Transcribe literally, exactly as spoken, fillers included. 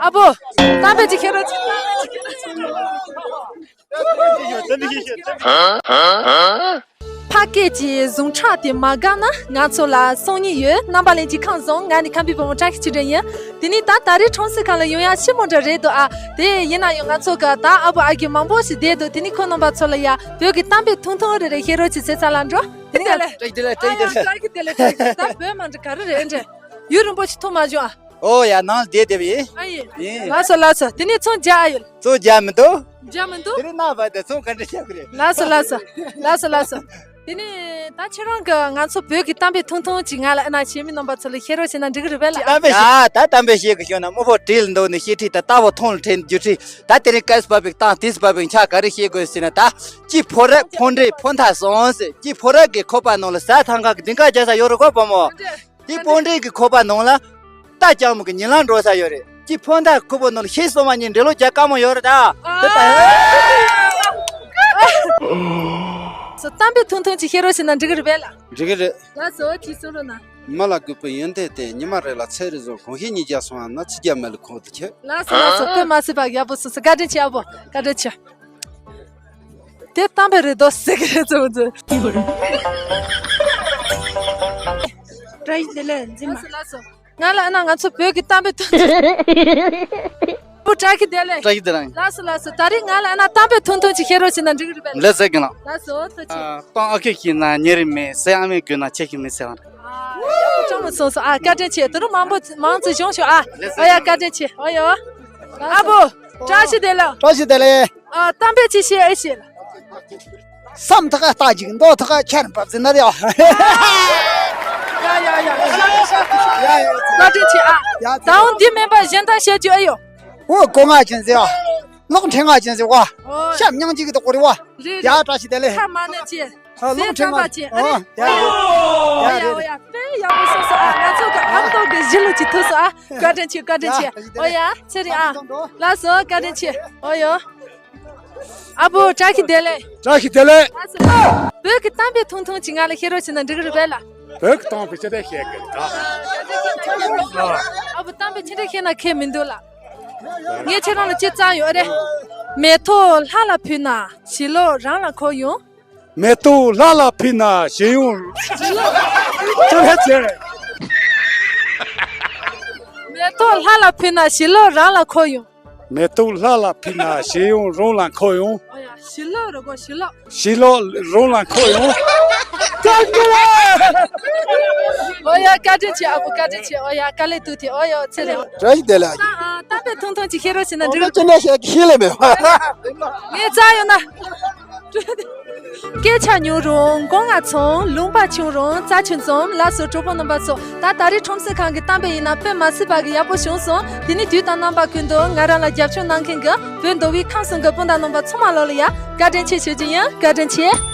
ཨ་བོ། གཏམ་དཔེ་ཅིག་ཤེས་རོགས་བྱེད། ཕ་སྐད་ཀྱི་ཟུངས་ཁྲག་དེ་མ་དགའ་ན་ང་ཚོ་ལ་སང་ཉིན་ཡོད། རྣམ་པ་ལྷན་རྒྱས་ཁམས་བཟང་། ང་ནི་ཁམས་པའི་བུ་མོ་བཀྲ་ཤིས་ཆོས་སྒྲོན་ཡིན། དེ་ནས་ད་ད་རེས་ཁྲོམ་གཟིགས་ཁང་ལ་ཡོང་ཡ་ཞིབ་མོ་འདྲ་རེད་འདུག་ཨ། དེ་ཡིན་ན་ཡང་ང་ཚོ་ག་ད་ཨ་བུ་ཨ་རྒན་མང་པོ་ཞིག་བསྡད་འདུག་དེ་ནས་ཁོང་རྣམ་པ་ཚོ་ལ་ཡ་བོད་ཀྱི་གཏམ་དཔེ་ཐུང་ཐུང་རེ་རེ་བཤད་རོགས་བྱེད་ཟེར་ས་ལ་འགྲོ། དེ་ནས་ཡ་ལེ། བཀྲ་ཤིས་བདེ་ལེགས། བཀྲ་ཤིས་བདེ་ལེགས། ཨ་ཡ། བཀྲ་ཤིས་བདེ་ལེགས། བཀྲ་ཤིས་བདེ་ལེགས། ད་བོད་མ་འདྲི་ག་རེ་རེད་འདྲ། ཡུན་རིང་པོ་ཞིག་ཐུག་མ་བྱུང་ཨ། ཨོ་ཡ། ནང་ལ་བསྡད་བསྡད་པ་ཡིན། ཨ་ཡིན། ཡིན། ལགས་སོ་ལགས་སོ། དེ་ནས་ཚོང་རྒྱག་ཨ་ཡོད། ཚོང་རྒྱག་མི་འདུག་རྒྱག་མི་འདུག་དེ་རིང་ནངས་པ་དེ་ཚོང་ག་འདྲ་བྱ་དགོས་རེད། ལགས་སོ་ལགས་སོ། ལགས་སོ་ལགས་སོ། དེ་ནས་ད་ཁྱེད་རང་གི་ང་ཚོ་བོད་ཀྱི་གཏམ་དཔེ་ཐུང་ཐུང་ཅིག་ང་ལ་ཨ་ན་གཞས་མི་རྣམ་པ་ཚོ་ལ་བཤད་རོགས་བྱས་ན་འགྲིག་གི་རེད་པས་ལགས། གཏམ་དཔེ་ཡ་ད་གཏམ་དཔེ་བཤད་དགོས་བྱུང་ན་དམུ་ཕོ་བྲིས་ལ་འདུག་ནས་བཤད་ཁྲིད་ད་རྟ་ཕོ་མཐོང་ལ་ཁྲིད་རྒྱུ་ཁྲིད་ད་དེ་རིང་གས་བབ་པའི་གཏམ་དེས་བབ་པའི་ཆ་ག་རེ་བཤད་དགོས་ཟེར་ན་ད། ཅི་ཕོ་རབ་ཕོ་འདྲེ་ཕོ་མཐའ་སོང་ཟེར། ཅི་ཕོ་རབ་ཀྱི་ཁོག་པ་ནང་ལ་ཟ་ཐང་ག་གི་ལྡིང་ཁ་རྒྱག་ས་ཡོད་རེད་གོ་བུ་མོ། དེ་སྤུན་འདྲེན་གྱི་ཁོག་པ་ནང་ལ་རྟ་རྐྱང་མོ་གི་ཉིན་ལམ་འགྲོ་ས་ཡོད་རེད། ཅི་ཕོ་མཐའ་ཁོག་པ་ནང་ལ་ཤེས་སོ་མ་ཉིན་འདྲེ་ལོ་རྒྱག་དཀའ་མོ་ཡོད་རེད་ད། དེ་ལྟ་ཡོད། སོ་གཏམ་དཔེ་ཐུང་ཐུང་ཅིག་བཤད་རོགས་བྱས་ན་འགྲིག་གི་རེད་པས་ལགས། འགྲིག་གི་རེད། ལགས་སོ་ཅིག་གསུང་རོགས་གནང་། མི་ལ་གུས་པའི་ཡོན་ཏན་ལྡན། ཉི་མ་རེ་ལ་ཚེ་རིལ་བཟོ། གང་ཞིག་ཉིད་ཀྱང་སོང་བ་ན། ཚིག་རྒྱ་མེད་ལ་ཁོང་དུ་ཆུད། ལགས་སོ་ལགས་སོ། དཔེ་མ་སྲིད་པ་ཡག་པོ་གསུངས་སོང་། བཀའ་དྲིན་ཆེ་ཨ་བོ། བཀའ་དྲིན་ཆེ། དེ་གཏམ་དཔེ་རེད་དོ་ཟེར་གི་རེད་ཚོ་ཚོ། བཀྲ་ཤིས་བདེ་ལེགས་འཛིན་མ། ལགས་སོ་ལགས་སོ། ང་ལ་ཨ་ན་ང་ཚོ་བོད་ཀྱི་གཏམ་དཔེ་ཐུང་ཐུང་། བུ་བཀྲ་ཤིས་བདེ་ལེགས། བཀྲ་ཤིས་བདེ་ལེགས། ལགས་སོ་ལགས་སོ། ད་རེས་ང་ལ་ཨ་ན་གཏམ་དཔེ་ཐུང་ཐུང་ཅིག་བཤད་རོགས་བྱས་ན་འགྲིག་གི་རེད་པས། ལགས་སོ་རྒན་ལགས། ལགས་སོ་ཐུགས་རྗེ་ཆེ། ཨ། གཏམ་ཨ་ཁུས་བཤད་ན་ཉེ་རིང་མེད། ཟས་ཨ་མས་བསྐོལ་ན་ཆད་ཞིག་མི་ཟེར་བ། ཨ། ཡག་པོ་ཅང་མི་སོང་སོང་ཨ། བཀའ་དྲིན་ཆེ། དུ་རུ་མང་པོ་མང་ཙི་བྱུང་ཤོག་ཨ། ཨ་ཡ་བཀའ་དྲིན་ཆེ། ཨ་ཡོ། ཨ་བོ། བཀྲ་ཤིས་བདེ་ལེགས། བཀྲ་ཤིས་བདེ་ལེགས། ཨ། གཏམ་དཔེ་ཅིག་བཤད་ཨེ་བཤད་ལ། བསམ་ཐག་རྟ་རྒྱུག་མདོ་ཐག་ཁྱེར་འབབ་ཟིན་ན་རེད་ཨ། ཡ་ཡ་ཡ། ཡ་ཡ། བཀའ་དྲིན་ཆེ་ཨ། ཡ། ད་འོང་འདི་མིན་པ་གཞན་དག་བཤད་རྒྱུ་ཨེ་ཡོད། འོ་གོ་ང་ཅན་ཟེར་ཨ། ལོག་འཕྲེང་ང་ཅན་ཟེར་བ། ཨོ། ཤམ་མྱང་ཅིག་གི་དོག་རེ་བ། རེད་ཡ། རེད། བཀྲ་ཤིས་བདེ་ལེགས། ཁ་མ་ནས་ཅི། ཨ། ལོག་འཕྲེང་ང་ཅན། ཨོ་ཡ། ཨོ་ཡ་ཨོ་ཡ། དཔེ་ཡག་པོ་གསུངས་སོང་ཨ། ང་ཚོ་གི་ཨ་མདོ་གི་གཞི་ལུགས་ཅིག་ཐུག་སོང་ཨ། བཀའ་དྲིན་ཆེ། བཀའ་དྲིན་ཆེ། ཨོ་ཡ། ཚེ་རིང་ཨ། ལགས་སོ། བཀའ་དྲིན་ཆེ། ཨོ་ཡོ། ཨ་བོ་བཀྲ་ཤིས་བདེ་ལེགས། བཀྲ་ཤིས་བདེ་ལེགས། ལགས་སོ། བོད་ཀྱི་གཏམ་དཔེ་ཐུང་ཐུང་ཅིག་ང་ལ་བཤད་རོགས་བྱས་ན་འགྲིག་གི་རེད་པས་ལགས། བོད་ཀྱི་གཏམ་དཔེ་ཅི་འདྲ་བཤད་གི་ད། ཨ་བོ་གཏམ་དཔེ་ཅི་འདྲ་བཤད་ན་ཁྱད་མི་འདུག་ལགས། ངས་ཁྱེད་རང་ལ་ཅི་བསླབ་ཡོད་རེད། མེ་ཏོག་ལྷ་ལ་ཕུལ་ན་བྱི་ལོ་རང་ལ་འཁོར་ཡོང་། མེ་ཏོག་ལྷ་ལ་ཕུལ་ན་བྱི་ཡོང་། ཅི་ལ་ཅི། མེ་ཏོག་ལྷ་ལ་ཕུལ་ན་བྱི་ལོ་རང་ལ་འཁོར་ཡོང་། མེ་ཏོག་ལྷ་ལ་ཕུལ་ན་བྱི་ཡོང་རང་ལ་འཁོར་ཡོང་། ཨོ་ཡ། བྱི་ལོ་རེད་གོ། བྱི་ལོ། བྱི་ལོ་རང་ལ་འཁོར་ཡོང་། ཨོ་ཡ། བཀའ་དྲིན་ཆེ་ཨ་བོ། བཀའ་དྲིན་ཆེ། ཨོ་ཡ། དཀའ་ལས་ཐུག་ཐེ། ཨོ་ཡ། ཚེ་རིང་། བཀྲ་ཤིས་བདེ་ལེགས། ཨ། གཏམ་དཔེ་ཐུང་ཐུང་ཅིག་བཤད་རོགས་བྱས་ན་འགྲིག་གི་རེད། ཅི་འདྲ་བཤད་ཀྱི་ཤེས་ལེ་མེད་པ། ངས་རྩ་ཡོད་ན། སྐད་ཆ་ཉུང་རུང་མགོ་རྔ་ཚོམ། ལུང་པ་ཆུང་རུང་རྩྭ་ཆུ་འཛོམས། ལགས་སོ་གྲོགས་པོ་རྣམ་པ་ཚོ། ད་ད་རེས་ཁྲོམ་གཟིགས་ཁང་གི་གཏམ་དཔེ་ཡིན་ན་དཔེ་མ་སྲིད་པ་གི་ཡག་པོ་བྱུང་སོང་། དེ་ནི་དུས་དང་རྣམ་པ་ཀུན་ཏུ་ང་རང་ལ་རྒྱབ་སྐྱོར་གནང་མཁན་གྱི་བོད་མདོ་དབུས་ཁམས་གསུམ་གྱི་སྤུན་ཟླ་རྣམ་པ་ཚང་མ་ལོ་ལ་ཡ་བཀའ་དྲིན་ཆེ་ཞུ་རྒྱུ་ཡིན། བཀའ་དྲིན་ཆེ།